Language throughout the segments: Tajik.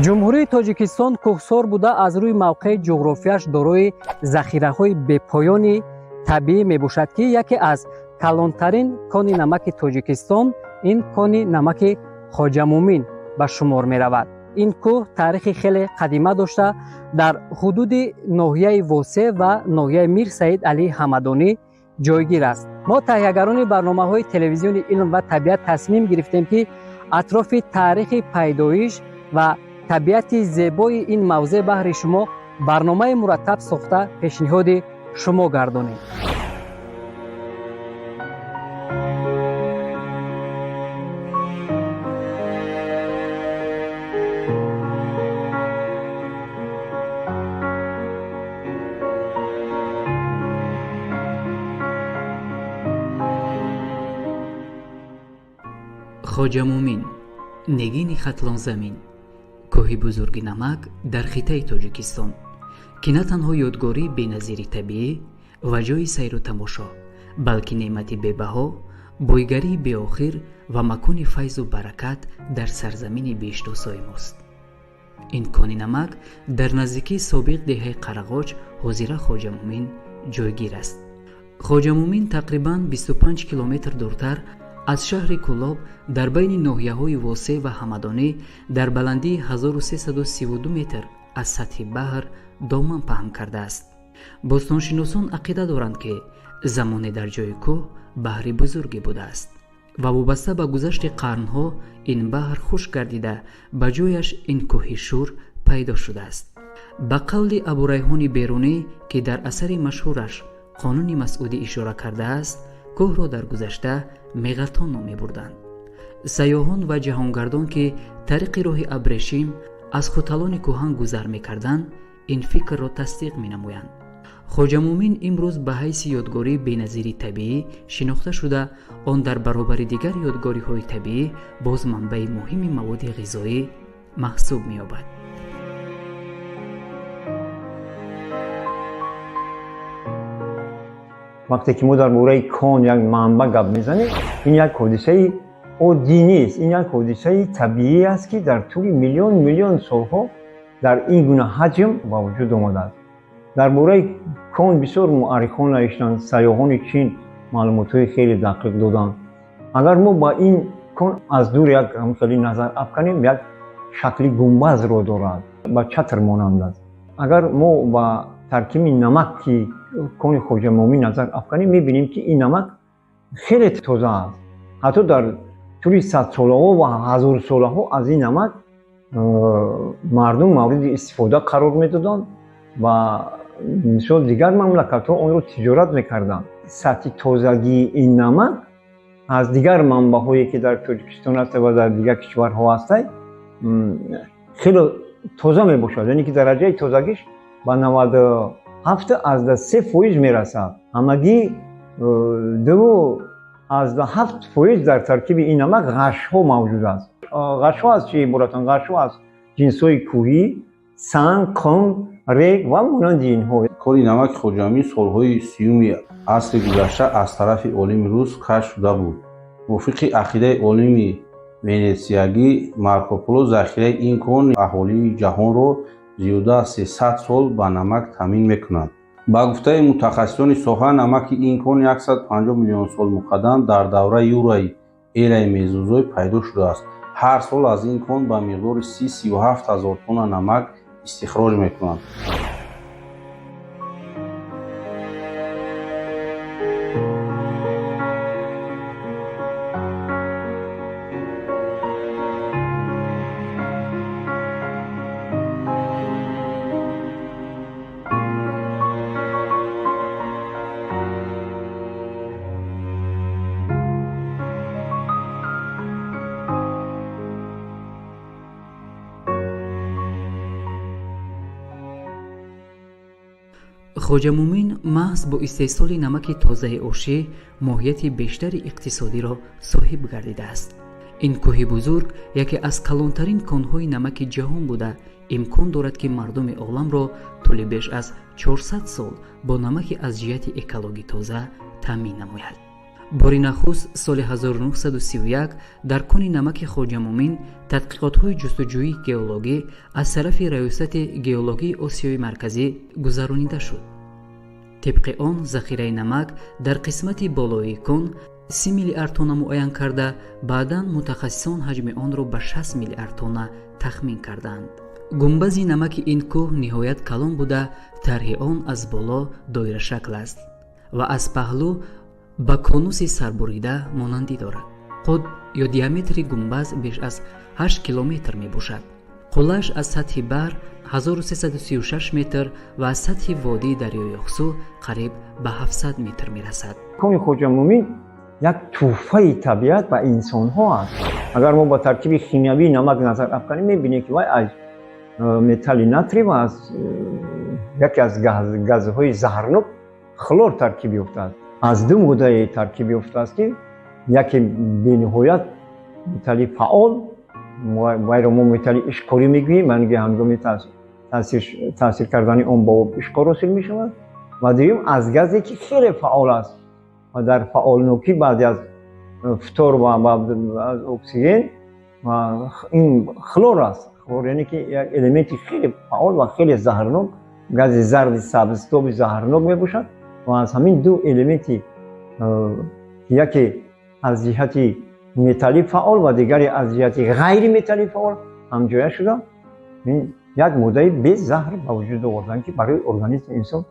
Ҷумҳурии Тоҷикистон кӯҳсор буда, аз рӯи мавқеи ҷуғрофияш дорои захираҳои бепоёни табиӣ мебошад, ки яке аз калонтарин кони намаки Тоҷикистон ин кони намаки Хоҷамӯмин ба шумор меравад. Ин кӯҳ таърихи хеле қадима дошта, дар ҳудуди ноҳияи Восе ва ноҳияи Мир Саид Алии Ҳамадонӣ ҷойгир аст. Мо, таҳиягарони барномаҳои телевизиони «Илм ва табиат», тасмим гирифтем, ки атрофи таърихи пайдоиш ва табиати зебои ин мавзеъ баҳри шумо барномаи мураттаб сохта пешниҳоди шумо гардонем. Хоҷамӯмин, нигини Хатлонзамин, кӯҳи бузурги намак дар хиттаи Тоҷикистон, ки на танҳо ёдгории беназири табиӣ ва ҷойи сайру тамошо, балки неъмати бебаҳо, бойгарии беохир ва макони файзу баракат дар сарзамини биҳиштосои мост. Ин кони намак дар наздикии собиқ деҳаи Қарағоч, ҳозира Хоҷамӯмин, ҷойгир аст. Хоҷамӯмин тақрибан 25 километр дуртар аз шаҳри Кӯлоб, дар байни ноҳияҳои Восе ва Ҳамадонӣ, дар баландии 1332 метр аз сатҳи баҳр доман паҳн кардааст. Бостоншиносон ақида доранд, ки замоне дар ҷои кӯҳ баҳри бузурге будааст ва вобаста ба гузашти қарнҳо ин баҳр хушк гардида, ба ҷояш ин кӯҳи шур пайдо шудааст. Ба қавли Абурайҳони Берунӣ, ки дар асари машҳураш «Қонуни Масъудӣ» ишора кардааст, кӯҳро дар гузашта Меғатон ном мебурданд. Сайёҳон ва ҷаҳонгардон, ки тариқи роҳи абрешим аз Хуталони кӯҳан гузар мекарданд, ин фикрро тасдиқ менамоянд. Хоҷамӯмин имрӯз ба ҳайси ёдгории беназири табиӣ шинохта шуда, он дар баробари дигар ёдгориҳои табиӣ боз манбаи муҳими маводи ғизоӣ маҳсуб меёбад. Вақте ки мо дар бораи кон, як манба гап мезанем, ин як ҳодисаи оддӣ нест, ин як ҳодисаи табиӣ аст, ки дар тӯли миллион миллион солҳо дар ин гуна ҳаҷм ба вуҷуд омадааст. Дар бораи кон бисёр муаррихон навиштанд, сайёҳони чин маълумотҳои хеле дақиқ доданд. Агар мо ба ин кон аз дур як хеле назар афканем, як шакли гумбазро дорад, ба чатр монанд аст. Агар мо ба таркиби намаки кони Хоҷамӯмин назар афканем, мебинем, ки ин намак хеле тоза аст. Ҳатто дар тӯли садсолаҳо ва ҳазорсолаҳо аз ин намак мардум мавриди истифода қарор медоданд ва мисол дигар мамлакатҳо онро тиҷорат мекарданд. Сатҳи тозагии ин намак аз дигар манбаъҳое, ки дар Тоҷикистон аст ва дар дигар кишварҳо ҳастанд, хеле тоза мебошад, яъне ки дараҷаи тозагиш ба 97,3% мерасад. Ҳамагӣ 2,7% дар таркиби ин намак ғашҳо мавҷуд аст. Ғашҳо аз чӣ иборатанд? Ғашҳо аз ҷинсҳои кӯҳӣ, санг, қум, рег ва монанди инҳо. Кони намаки Хоҷамӯмин солҳои 30-уми асри гузашта аз тарафи олими рус кашф шуда буд. Мувофиқи ақидаи олими венетсиягӣ Марко Поло, захираи ин кон аҳолии ҷаҳонро зиёда аз 300 сол ба намак таъмин мекунад. Ба гуфтаи мутахассисони соҳа, намаки ин кон 150 миллион сол муқаддам, дар давраи юраи эраи мезозой пайдо шудааст. Ҳар сол аз ин кон ба миқдори 30-37 ҳазор тонна намак истихроҷ мекунанд. Хоҷамӯмин маҳз бо истеҳсоли намаки тозаи ошӣ моҳияти бештари иқтисодиро соҳиб гардидааст. Ин кӯҳи бузург яке аз калонтарин конҳои намаки ҷаҳон буда, имкон дорад, ки мардуми оламро тӯли беш аз 400 сол бо намаки аз ҷиҳати экологӣ тоза таъмин намояд. Бори нахуст соли 1931 дар кони намаки Хоҷамӯмин тадқиқотҳои ҷустуҷӯии геологӣ аз тарафи Раёсати геологии Осиёи Марказӣ гузаронида шуд. Тибқи он захираи намак дар қисмати болоии кон 30 миллиард тонна муайян карда, баъдан мутахассисон ҳаҷми онро ба 60 миллиард тонна тахмин карданд. Гумбази намаки ин кӯҳ ниҳоят калон буда, тарҳи он аз боло доирашакл аст ва аз паҳлӯ ба конуси сарбурида монандӣ дорад. Қуд ё диаметри гумбаз беш аз 8 километр мебошад. Қуллааш аз сатҳи баҳр 1336 метр ва аз сатҳи водии дарёи Ёхсу қариб ба 700 метр мерасад. Кони Хоҷамӯмин як тӯҳфаи табиат ба инсонҳо аст. Агар мо ба таркиби химиявии намак назар афканем, мебинем, ки вай аз металли натрий ва аз яке аз газҳои заҳрнок хлор таркиб ёфтааст. Аз ду моддае таркиб ёфтааст, ки яке бениҳоят металли фаъол, вайро мо металли ишқорӣ мегӯем, яъне ҳангоми таъсир кардани он ба об ишқор ҳосил мешавад, ва дуюм аз газе, ки хеле фаъол аст ва дар фаъолнокӣ баъди аз фтор ва аз оксиген ва ин хлор аст. Хлор, яъне ки як элементи хеле фаъол ва хеле заҳрнок, гази зарди сабзтоби заҳрнок мебошад. Ва аз ҳамин ду элементи, яке аз ҷиҳати металлӣ фаъол ва дигаре аз ҷиҳати ғайри металлӣ фаъол, ҳамҷоя шуда, як моддаи безаҳр ба вуҷуд оварданд, ки барои организми инсон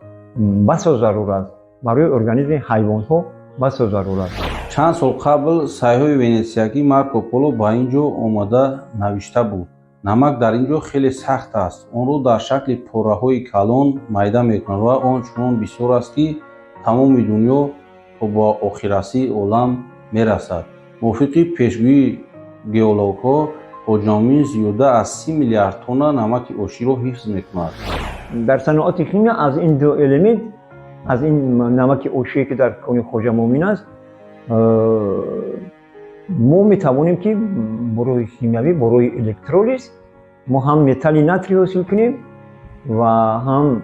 басо зарур аст, барои организми ҳайвонҳо басо зарур аст. Чанд сол қабл сайёҳи венетсиягӣ Марко Поло ба ин ҷо омада навишта буд: намак дар ин ҷо хеле сахт аст, онро дар шакли пораҳои калон майда мекунанд ва он чунон бисёр аст, ки тамоми дунё то ба охиррасии олам мерасад. Мувофиқи пешгӯии геологҳо, Хоҷамӯмин зиёда аз 30 миллиард тонна намаки оширо ҳифз мекунад. Дар саноати химия аз ин ду элемент, аз ин намаки ошие, ки дар кони Хоҷамӯмин аст, мо метавонем, ки бо роҳи химиявӣ, бо роҳи электролиз мо ҳам металли натрий ҳосил кунем ва ҳам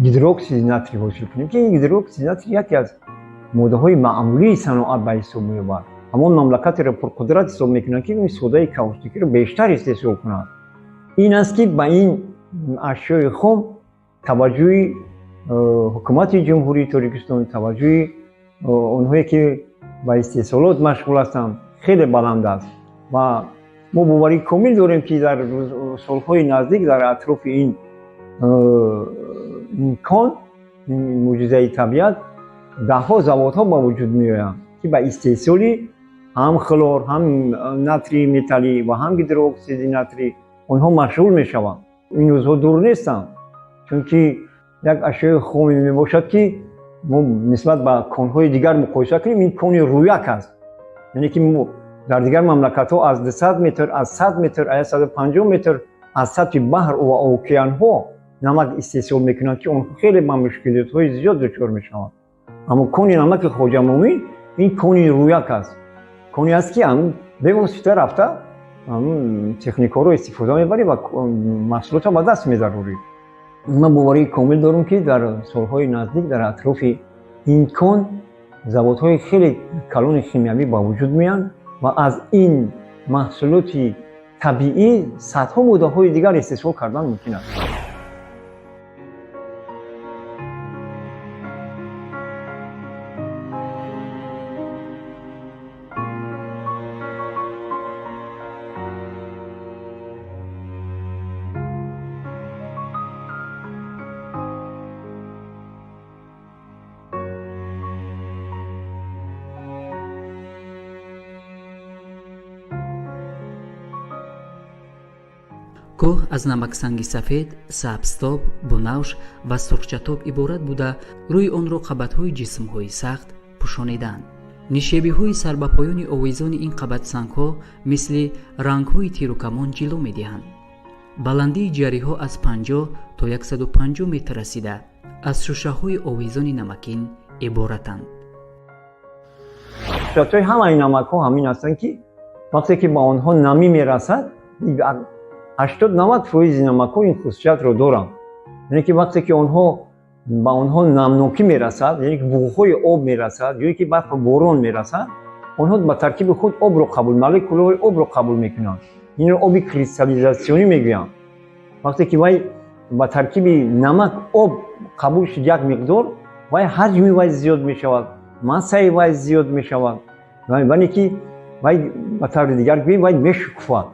гидроксиди натрий ҳосил кунем, ки ин гидроксиди натрий яке аз моддаҳои маъмулии саноат ба ҳисоб меёбад. Ҳамон мамлакатеро пурқудрат ҳисоб мекунанд, ки ин содаи каустикиро бештар истеҳсол кунад. Ин аст, ки ба ин ашёи хом таваҷҷӯҳи ҳукумати Ҷумҳурии Тоҷикистон, таваҷҷӯҳи онҳое, ки ба истеҳсолот машғул ҳастанд, хеле баланд аст. Ва мо боварии комил дорем, ки дар солҳои наздик дар атрофи ин кон, ин мӯъҷизаи табиат, даҳҳо заводҳо ба вуҷуд меоянд, ки ба истеҳсоли ҳам хлор, ҳам натрии металлӣ ва ҳам гидроксиди натрий онҳо машғул мешаванд. Ин рӯзҳо дур нестанд, чунки як ашёи хоме мебошад, ки мо нисбат ба конҳои дигар муқоиса кунем, ин кони рӯяк аст. Яъне ки дар дигар мамлакатҳо аз 200 метр, аз 100 метр, аз 150 метр аз сатҳи баҳр ва океанҳо намак истеҳсол мекунанд, ки онҳо хеле ба мушкилотҳои зиёд дучор мешаванд. Аммо кони намаки Хоҷамӯмин ин кони рӯяк аст, коне аст, ки бевосита рафта техникаҳоро истифода мебарӣ ва маҳсулотро ба даст медарорӣ. Ман боварии комил дорам, ки дар солҳои наздик дар атрофи ин кон заводҳои хеле калони химиявӣ ба вуҷуд меянд ва аз ин маҳсулоти табиӣ садҳо моддаҳои дигар истеҳсол кардан мумкин аст. Кӯҳ аз намаксанги сафед, сабзтоб, бунавш ва сурхчатоб иборат буда, рӯи онро қабатҳои ҷисмҳои сахт пӯшонидаанд. Нишебиҳои сарбапоёни овезони ин қабатсангҳо мисли рангҳои тирукамон ҷило медиҳанд. Баландии ҷариҳо аз 50 то 150 метр расида, аз шушаҳои овезони намакин иборатанд. Хусусиятҳои ҳамаи намакҳо ҳамин ҳастанд, ки вақте ки ба онҳо намӣ мерасад, 80-90 фоизи намакҳо ин хусусиятро доранд, яъне ки вақте ки онҳо Ба онҳо намнокӣ мерасад, яъне ки буғҳои об мерасад ё ки барфу борон мерасад, онҳо ба таркиби худ обро қабул, молекулаҳои обро қабул мекунанд. Инро оби кристаллизатсионӣ мегӯянд. Вақте ки вай ба таркиби намак об қабул шуд як миқдор, вай ҳаҷми вай зиёд мешавад, массаи вай зиёд мешавад, вале ки вай ба таври дигар гӯем, вай мешукуфад,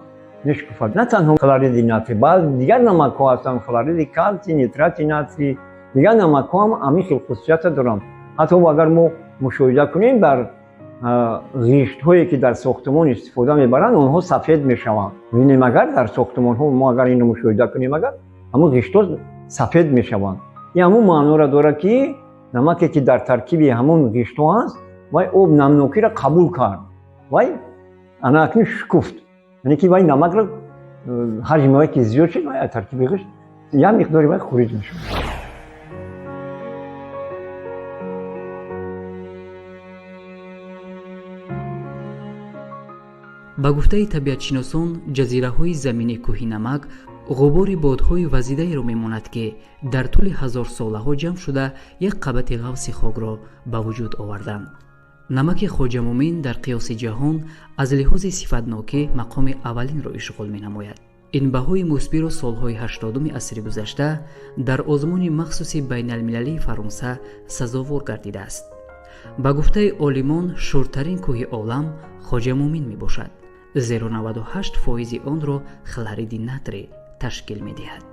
мешукуфад. На танҳо хлориди натрий, баъд дигар намакҳо ҳастанд, хлориди калсий, нитрати натрий, дигар намакҳо ҳам ҳамин хел хусусията доранд. Ҳатто агар мо мушоҳида кунем, дар ғиштҳое ки дар сохтмон истифода мебаранд, онҳо сафед мешаванд. Бинем, агар дар сохтмонҳо мо агар инро мушоҳида кунем, агар ҳамун ғиштҳо сафед мешаванд, ин ҳамун маъноро дорад, ки намаке ки дар таркиби ҳамун ғиштҳо ҳаст, вай об намнокиро қабул кард, вай ана акнун шукуфт, яъне ки вай намакро ҳаҷми вай ки зиёд шуд, вай аз таркиби ғишт як миқдори вай хуруҷ мешавад. Ба гуфтаи табиатшиносон, ҷазираҳои замини кӯҳи намак ғубори бодҳои вазидаеро мемонад, ки дар тӯли ҳазорсолаҳо ҷамъ шуда, як қабати ғафси хокро ба вуҷуд оварданд. Намаки Хоҷамумин дар қиёси ҷаҳон аз лиҳози сифатнокӣ мақоми аввалинро ишғол менамояд. Ин баҳои мусбиро солҳои 80-уми асри гузашта дар озмуни махсуси байналмилалии Фаронса сазовор гардидааст. Ба гуфтаи олимон, шӯртарин кӯҳи олам Хоҷамумин мебошад, зеро 98 фоизи онро хлориди натрий ташкил медиҳад.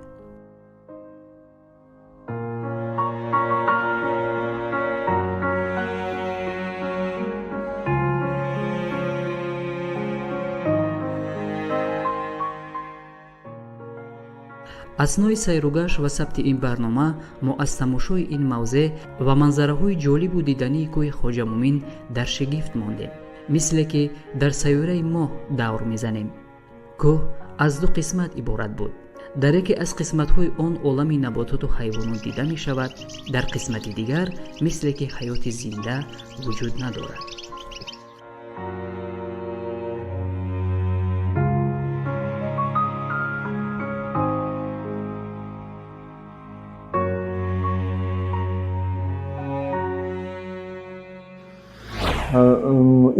Аснои сайругашт ва сабти ин барнома мо аз тамошои ин мавзеъ ва манзараҳои ҷолибу дидании кӯҳи Хоҷамумин дар шигифт мондем, мисле ки дар сайёраи моҳ давр мезанем. Кӯҳ аз ду қисмат иборат буд. Дар яке аз қисматҳои он олами набототу ҳайвонот дида мешавад, дар қисмати дигар мисле ки ҳаёти зинда вуҷуд надорад.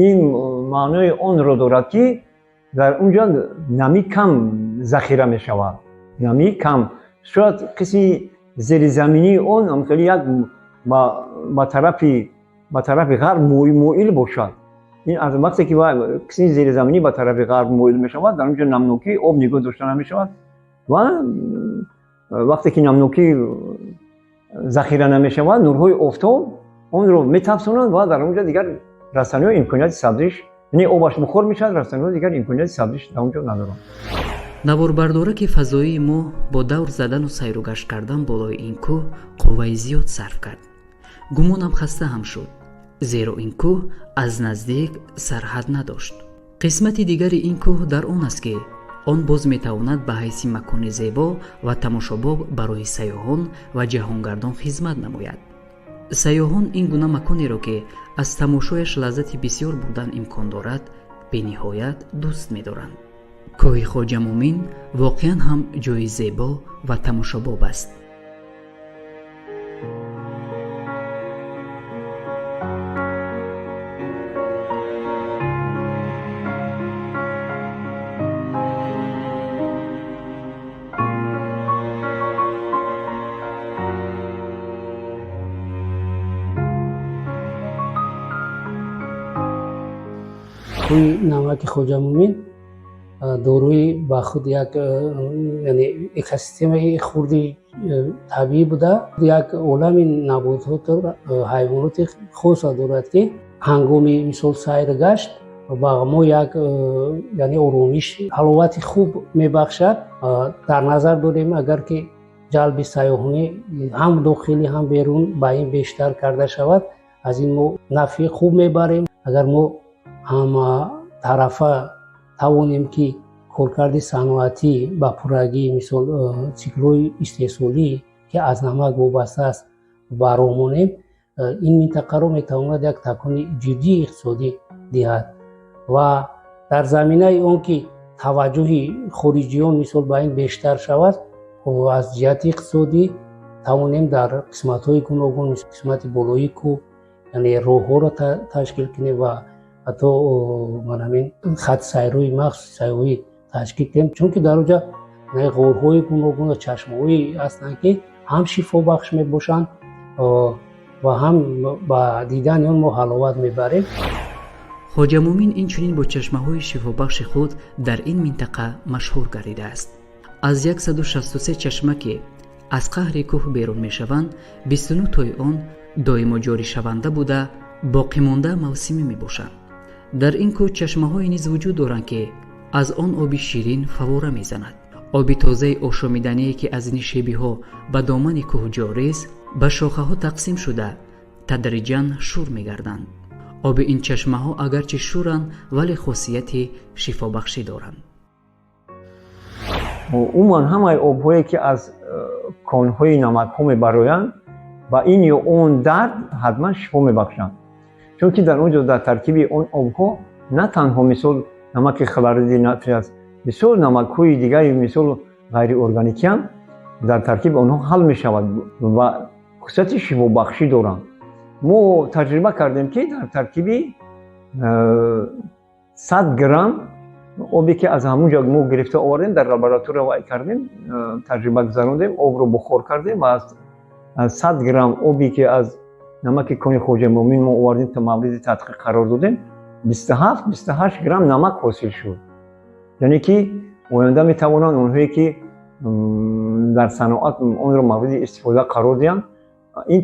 Ин маънои онро дорад, ки дар он ҷо намӣ кам захира мешавад, намӣ кам. Шояд қисми зеризаминии он хеле як ба тарафи ғарб моил бошад. Ин аз вақте ки қисми зеризаминӣ ба тарафи ғарб моил мешавад, дар он ҷо намнокӣ об нигоҳ дошта намешавад ва вақте ки намнокӣ захира намешавад, нурҳои офтоб онро метафсонанд ва дар он ҷо дигар растаниҳо имконияти сабзиш, яъне обаш бухор мешавад, растаниҳо дигар имконияти сабзиш дар он ҷо надоранд. Наворбардораки фазоии мо бо давр задану сайругашт кардан болои ин кӯҳ қувваи зиёд сарф кард. Гумонам, хаста ҳам шуд, зеро ин кӯҳ аз наздик сарҳад надошт. Қисмати дигари ин кӯҳ дар он аст, ки он боз метавонад ба ҳайси макони зебо ва тамошобоб барои сайёҳон ва ҷаҳонгардон хизмат намояд. Сайёҳон ин гуна маконеро, ки аз тамошояш лаззати бисёр бурдан имкон дорад, бениҳоят дӯст медоранд. Кӯҳи Хоҷамумин воқеан ҳам ҷои зебо ва тамошобоб аст. Кӯҳи намаки Хоҷамумин дорои ба худ як, яъне, экосистемаи хурди табиӣ буда, як олами набототу ҳайвоноти хоса дорад, ки ҳангоми, мисол, сайр гашт ба мо як, яъне, оромиш, ҳаловати хуб мебахшад. Дар назар дорем, агар ки ҷалби сайёҳонӣ ҳам дохилӣ, ҳам берун ба ин бештар карда шавад, аз ин мо нафъи хуб мебарем. Агар мо ҳама тарафа тавонем, ки коркарди саноатӣ ба пуррагӣ, мисол, циклҳои истеҳсолӣ, ки аз намак вобаста аст, ба роҳ монем, ин минтақаро метавонад як такони ҷиддии иқтисодӣ диҳад ва дар заминаи он ки таваҷҷӯҳи хориҷиён, мисол, ба ин бештар шавад, аз ҷиҳати иқтисодӣ. Тавонем дар қисматҳои гуногун, қисмати болоии кӯҳ, яъне роҳҳоро ташкил кунем ва ҳатто ман ҳамин хати сайрҳои махсуси сайёҳӣ ташкил кунем, чунки дар оҷа ғорҳои гуногун ва чашмаҳое ҳастанд, ки ҳам шифобахш мебошанд ва ҳам ба дидани он мо ҳаловат мебарем. Хоҷамӯмин инчунин бо чашмаҳои шифобахши худ дар ин минтақа машҳур гардидааст. Аз 163 чашма, ки аз қаҳри кӯҳ берун мешаванд, 29 тои он доимо ҷоришаванда буда, боқимонда мавсимӣ мебошанд. Дар ин кӯҳ чашмаҳое низ вуҷуд доранд, ки аз он оби ширин фаввора мезанад. Оби тозаи ошомидание, ки аз нишебиҳо ба домани кӯҳ ҷорист, ба шохаҳо тақсим шуда, тадриҷан шур мегарданд. Оби ин чашмаҳо агарчи шуранд, вале хосияти шифобахшӣ доранд. Умуман, ҳамаи обҳое, ки аз конҳои намакҳо мебароянд, ба ин ё он дард ҳатман шифо мебахшанд, чунки дар он ҷо дар таркиби он обҳо на танҳо, мисол, намаки хлориди натрий аст, бисёр намакҳои дигари, мисол, ғайриорганикиам дар таркиби онҳо ҳал мешавад ва хусусияти шифобахшӣ доранд. Мо таҷриба кардем, ки дар таркиби 100 грамм обе, ки аз ҳамун ҷо мо гирифта овардем, дар лаборатория вай кардем, таҷриба гузарондем, обро бухор кардем ва аз 100 грамм обе, ки аз намаки кони Хоҷамӯмин мо овардем, то мавриди тадқиқ қарор додем, 27, 28 грамм намак ҳосил шуд. Яъне ки оянда метавонанд онҳое, ки дар саноат онро мавриди истифода қарор диҳанд, ин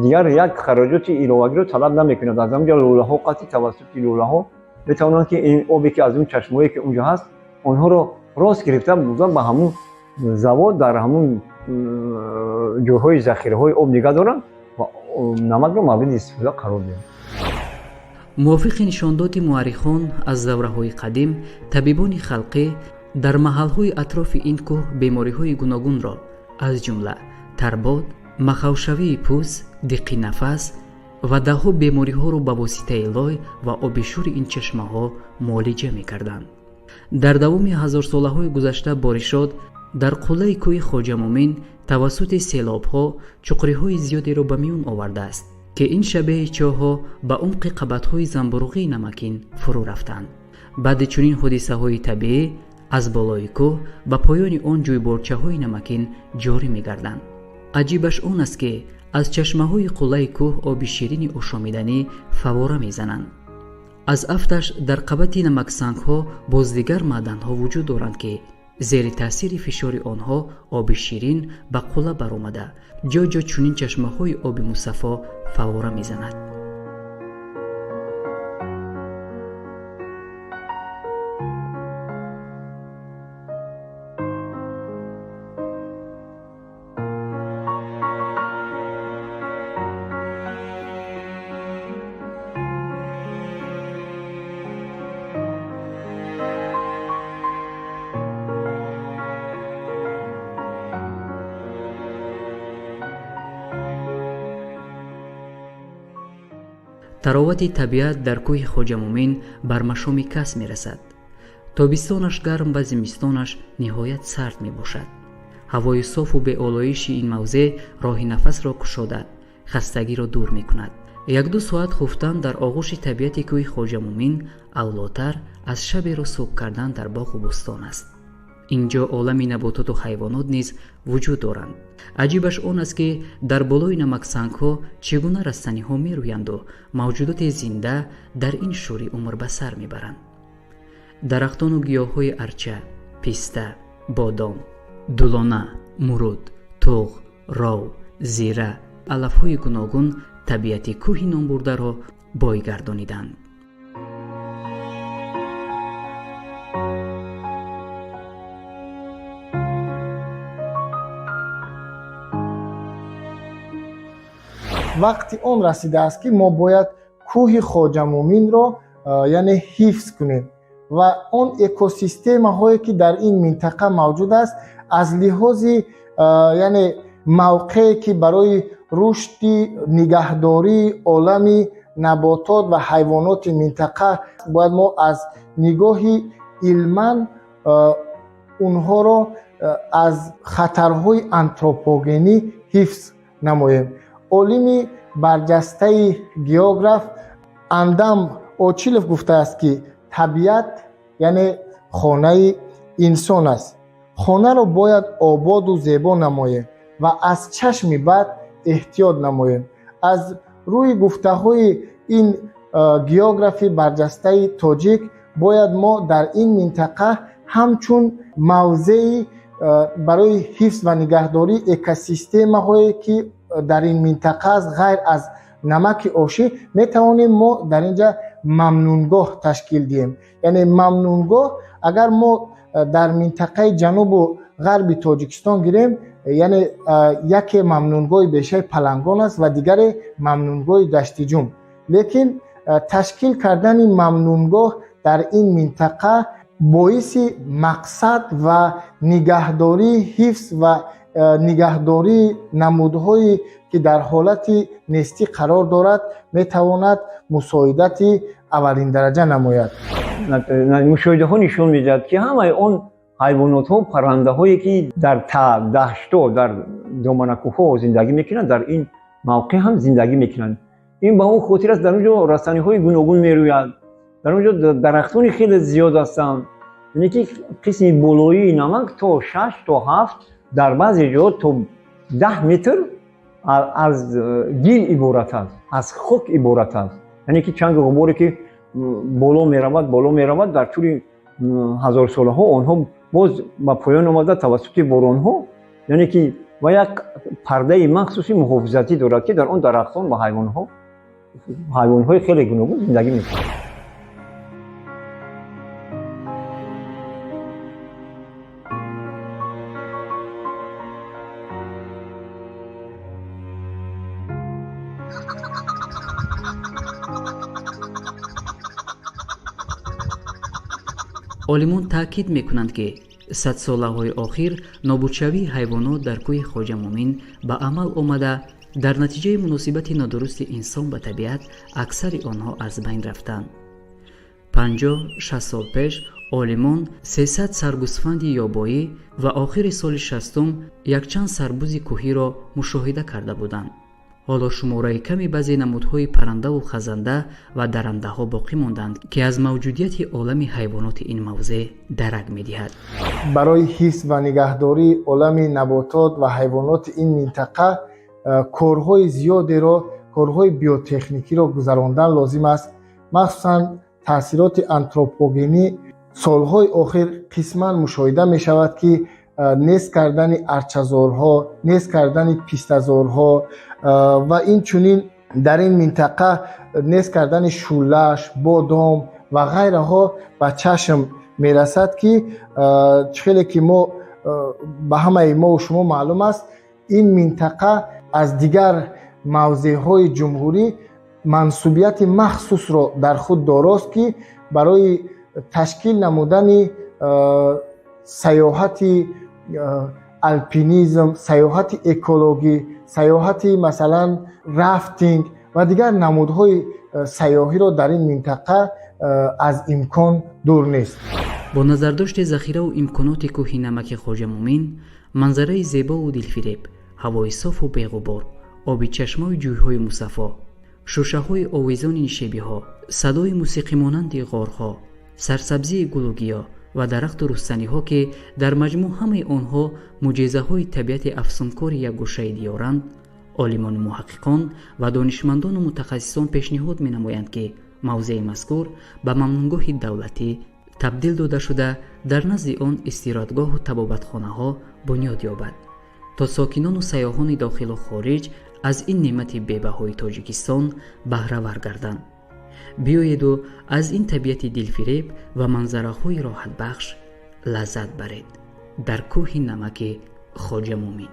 дигар як хароҷоти иловагиро талаб намекунад. Аз ҳамин ҷо лӯлаҳо қатъи тавассути лӯлаҳо метавонанд, ки ин обе, ки аз он чашмаҳое, ки унҷо ҳаст, онҳоро рост гирифта бурда, ба ҳамун завод, дар ҳамун ҷойҳои захираҳои об нигаҳ доранд ва намакро мавриди истифода қарор диҳанд. Мувофиқи нишондоди муаррихон, аз давраҳои қадим табибони халқӣ дар маҳалҳои атрофи ин кӯҳ бемориҳои гуногунро, аз ҷумла тарбод, махавшавии пӯст, диққи нафас ва даҳҳо бемориҳоро ба воситаи лой ва оби шури ин чашмаҳо муолиҷа мекарданд. Дар давоми ҳазорсолаҳои гузашта боришот дар қуллаи кӯҳи Хоҷамӯмин тавассути селобҳо чуқуриҳои зиёдеро ба миён овардааст, ки ин шабеҳи чоҳҳо ба умқи қабатҳои замбуруғии намакин фурӯ рафтанд. Баъди чунин ҳодисаҳои табиӣ аз болои кӯҳ ба поёни он ҷӯйборчаҳои намакин ҷорӣ мегарданд. Аҷибаш он аст, ки аз чашмаҳои қуллаи кӯҳ оби ширини ошомиданӣ фаввора мезананд. Аз афташ дар қабати намаксангҳо боз дигар маъданҳо вуҷуд доранд, ки зери таъсири фишори онҳо оби ширин ба қулла баромада, ҷо ҷо чунин чашмаҳои оби мусаффо фаввора мезанад. Таровати табиат дар кӯҳи Хоҷамӯмин бар машоми кас мерасад. Тобистонаш гарм ва зимистонаш ниҳоят сард мебошад. Ҳавои софу беолоиши ин мавзеъ роҳи нафасро кушода, хастагиро дур мекунад. Якду соат хуфтан дар оғӯши табиати кӯҳи Хоҷамӯмин авлотар аз шаберо субҳ кардан дар боғу бӯстон аст. Ин ҷо олами набототу ҳайвонот низ вуҷуд доранд. Аҷибаш он аст, ки дар болои намаксангҳо чӣ гуна растаниҳо мерӯянду мавҷудоти зинда дар ин шӯрӣ умр ба сар мебаранд. Дарахтону гиёҳҳои арча, писта, бодом, дулона, муруд, туғ, ров, зира, алафҳои гуногун табиати кӯҳи номбурдаро бой гардониданд. Вақти он расидааст, ки мо бояд кӯҳи Хоҷамӯминро, яъне, ҳифз кунем ва он экосистемаҳое, ки дар ин минтақа мавҷуд аст, аз лиҳози, яъне, мавқее, ки барои рушди нигаҳдории олами наботот ва ҳайвоноти минтақа, бояд мо аз нигоҳи илман онҳоро аз хатарҳои антропогенӣ ҳифз намоем. Олими барҷастаи географ Андам Очилов гуфтааст, ки табиат яъне хонаи инсон аст. Хонаро бояд ободу зебо намоем ва аз чашми бад эҳтиёт намоем. Аз рӯи гуфтаҳои ин географи барҷастаи тоҷик бояд мо дар ин минтақа ҳамчун мавзеи барои ҳифз ва нигаҳдории экосистемаҳое, ки дар ин минтақа аст, ғайр аз намаки ошӣ, метавонем мо дар ин ҷа мамнунгоҳ ташкил диҳем. Яъне мамнунгоҳ, агар мо дар минтақаи ҷанубу ғарби Тоҷикистон гирем, яъне яке мамнунгоҳи бешаи Палангон аст ва дигаре мамнунгоҳи Даштиҷум. Лекин ташкил кардани мамнунгоҳ дар ин минтақа боиси мақсад ва нигаҳдории ҳифз ва нигаҳдории намудҳое, ки дар ҳолати нестӣ қарор дорад, метавонад мусоидати аввалиндараҷа намояд. Мушоҳидаҳо нишон медиҳад, ки ҳамаи он ҳайвонотҳо, паррандаҳое, ки дар даштҳо, дар доманакӯҳҳо зиндагӣ мекунанд, дар ин мавқеъ ҳам зиндагӣ мекунанд. Ин ба он хотир аст, дар он ҷо растаниҳои гуногун мерӯяд, дар он ҷо дарахтони хеле зиёд ҳастанд. Яъне ки қисми болоии намак то 6, то 7, дар баъзе ҷо то 10 метр аз гил иборат аст, аз хок иборат аст. Яъне ки чангу ғуборе, ки боло меравад, боло меравад, дар тӯли ҳазорсолаҳо онҳо боз ба поён омада тавассути боронҳо, яъне ки ва як пардаи махсуси муҳофизатӣ дорад, ки дар он дарахтон ва ҳайвонҳои хеле гуногун зиндагӣ мекунанд. Олимон таъкид мекунанд, ки садсолаҳои охир нобудшавии ҳайвонот дар кӯҳи Хоҷамӯмин ба амал омада, дар натиҷаи муносибати нодурусти инсон ба табиат аксари онҳо аз байн рафтанд. 50-60 сол пеш олимон 300 саргусфанди ёбоӣ ва охири соли 60-ум якчанд сарбузи кӯҳиро мушоҳида карда буданд. Ҳоло шумораи ками баъзе намудҳои паррандаву хазанда ва дарандаҳо боқӣ монданд, ки аз мавҷудияти олами ҳайвоноти ин мавзеъ дарак медиҳад. Барои ҳифз ва нигаҳдории олами наботот ва ҳайвоноти ин минтақа корҳои зиёдеро, корҳои биотехникиро гузарондан лозим аст. Махсусан таъсироти антропогенӣ солҳои охир қисман мушоҳида мешавад, ки нест кардани арчазорҳо, нест кардани пистазорҳо ва инчунин дар ин минтақа нест кардани шӯлаш, бодом ва ғайраҳо ба чашм мерасад, ки чӣ хеле ки мо ба ҳамаи мову шумо маълум аст, ин минтақа аз дигар мавзеъҳои ҷумҳурӣ мансубияти махсусро дар худ дорост, ки барои ташкил намудани сайёҳати алпинизм, сайёҳати экологӣ, сайёҳати масалан рафтинг ва дигар намудҳои сайёҳиро дар ин минтақа аз имкон дур нест. Бо назардошти захираву имконоти кӯҳи намаки Хоҷамӯмин, манзараи зебову дилфиреб, ҳавои софу беғубор, оби чашмаи ҷӯйҳои мусаффо, шӯшаҳои овезони нишебиҳо, садои мусиқимонанди ғорҳо, сарсабзии гулу гиёҳ ва дарахту рустаниҳо, ки дар маҷмӯъ ҳамаи онҳо муъҷизаҳои табиати афсункори як гӯшаи диёранд, олимону муҳаққиқон ва донишмандону мутахассисон пешниҳод менамоянд, ки мавзеи мазкур ба мамнунгоҳи давлатӣ табдил дода шуда, дар назди он истироҳатгоҳу табобатхонаҳо бунёд ёбад, то сокинону сайёҳони дохилу хориҷ аз ин неъмати бебаҳои Тоҷикистон баҳравар гарданд. Биёеду аз ин табиати дилфиреб ва манзараҳои роҳатбахш лаззат баред дар кӯҳи намаки Хоҷамӯмин.